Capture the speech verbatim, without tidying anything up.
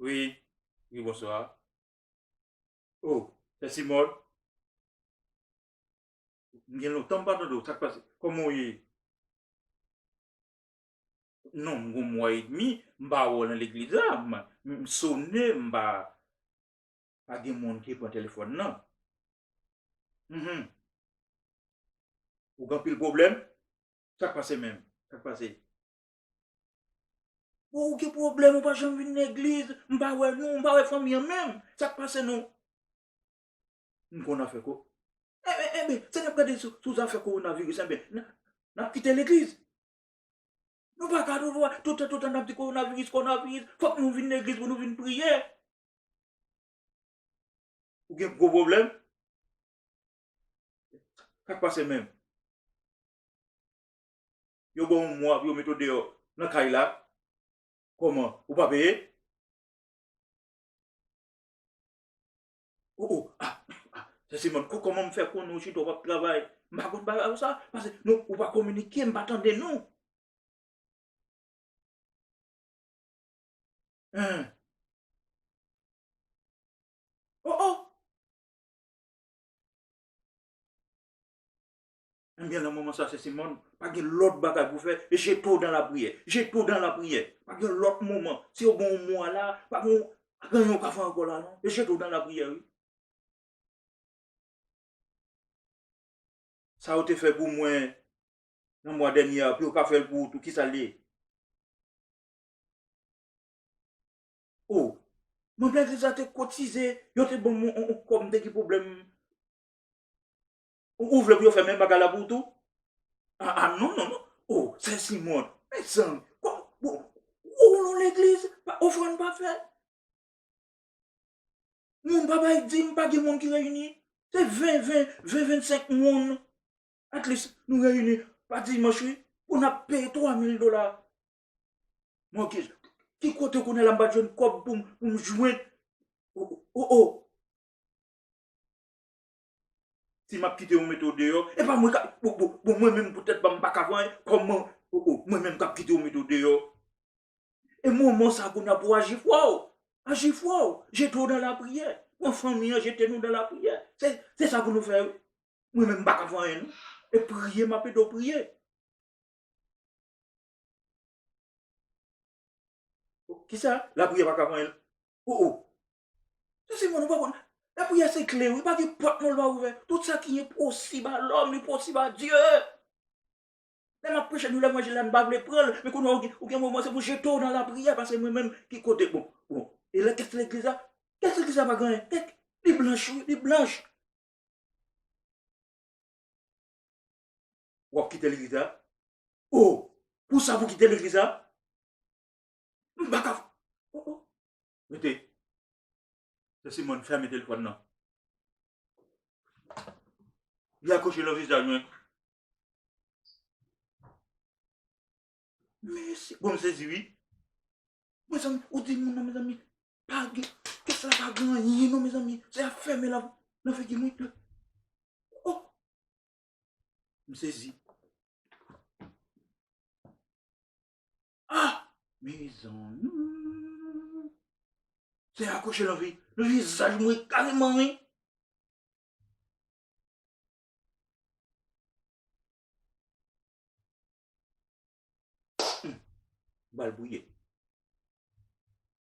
Wi, wi, bonswa. Oh, Sè Simòn. M gen lontan m pa tande w, sa k pase? Kòman w ye? Non, m gon mwa edmi, m pa wè w nan legliz la, m, m sone, m pa, pa gen moun ki pran telefòn nan. Mhm. Ou gen anpil pwoblèm? Sa k pase menm? Sa k pase? Bon, ou gen pwoblèm, ou pa janm vin legliz, m pa wè nou, m pa wè fanmi an menm. Sa k pase nou? M konn afè ko. Enben, enben, se n ap gade sou, sou zafè kowonaviris, enben, n, n ap kite legliz. Nou pa ka tout, tout, tout, tout tan n ap di kowonaviris, kowonaviris, fòk nou vin legliz pou nou vin priye. Ou gen gwo pwoblèm? Sa k pase menm? Yo ba w yon mwa pou yo mete w deyò nan kay la. Kòman? Ou pa peye? Oh, oh, ah, ah, Sè Simòn, kò-, kòman m fè konnen w chita w p ap travay? M pa konn bagay sa, paske nou, ou pa kominike, m pa tande nou. Hein. Oh, oh. Enben, nan moman sa, Sè Simòn, pa gen lòt bagay pou fè, e jete w dan lapriyè. Jete w dan lapriyè. Pa gen lòt moman. Si yo ba w yon mwa la, pa gen, pa gen anyen w ka fè ankò la, non. E jete w dan lapriyè, wi. Sa yo te fè pou mwen nan mwa dènye a, pou yo ka fè l pou ou tou, kisa l ye? Oh, manm legliz la te kotize, yo te ban m yon, yon, yon kòb, m te gen pwoblèm. Ou, ou vle pou yo fè menm bagay la pou ou tou? Ah, ah, non, non, non. Oh, Sè Simòn, mezanmi, kò-, bon, ou nan legliz, pa, ofrann pa fèt. Moun pa bay dim, pa gen moun ki reyini. Se ven, ven, ven, vennsenk moun. At least, nou reyini pa dimanch, wi, pou n ap peye twa mil dola. Mwen, ki, ki kote kounye a la m pa t jwenn kòb pou m, pou m jwenn? Oh, oh, oh, oh. Si m ap kite yo mete w deyò, e pa mwen ka, bon, bon, bon, mwen menm poutèt pa m pa ka fè anyen, kòman, oh, oh, mwen menm k ap kite yo mete w deyò? E moman sa kounye a pou aji fò. Aji fò. Jete w nan lapriyè. Pran fanmi an, jete nou nan lapriyè. Se, se sa pou nou fè, wi. Mwen menm, m pa ka fè anyen, non. E priye, m ap ede w priye. Kisa? Lapriyè pa ka fè anyen. Oh, oh. Sè Simòn, ou pa konn. Lapriyè se kle, wi. Pa gen pòt non l pa ouvè. Tout sa ki enposib a lòm, li posib a Dye. Lè m ap preche nou levanjil la, n pa vle pran l. Men kounye a, ou gen, ou gen moman, se pou jete w nan lapriyè, paske mwen menm, ki kote, bon, bon. E lè kès legliz la, kès legliz la pa gen anyen. Kès, li blanch, wi, li blanch. W ap kite legliz la? Oh, pou sa pou kite legliz la? M pa ka. Oh, oh. Mete. Sè Simòn, fèmen telefòn nan. Li akwoche nan vizaj mwen. Mesi. Bon, m sezi, wi. Mezanmi, ou di moun nan, mezanmi, pa gen, kès la pa gen anyen, non, mezanmi. Se ap fèmen la, nan figi mwen. Oh! M sezi. Ah! Mezanmi. Se akwoche nan vi, nan vizaj mwen kareman, wi. Hmm. Bal bouye.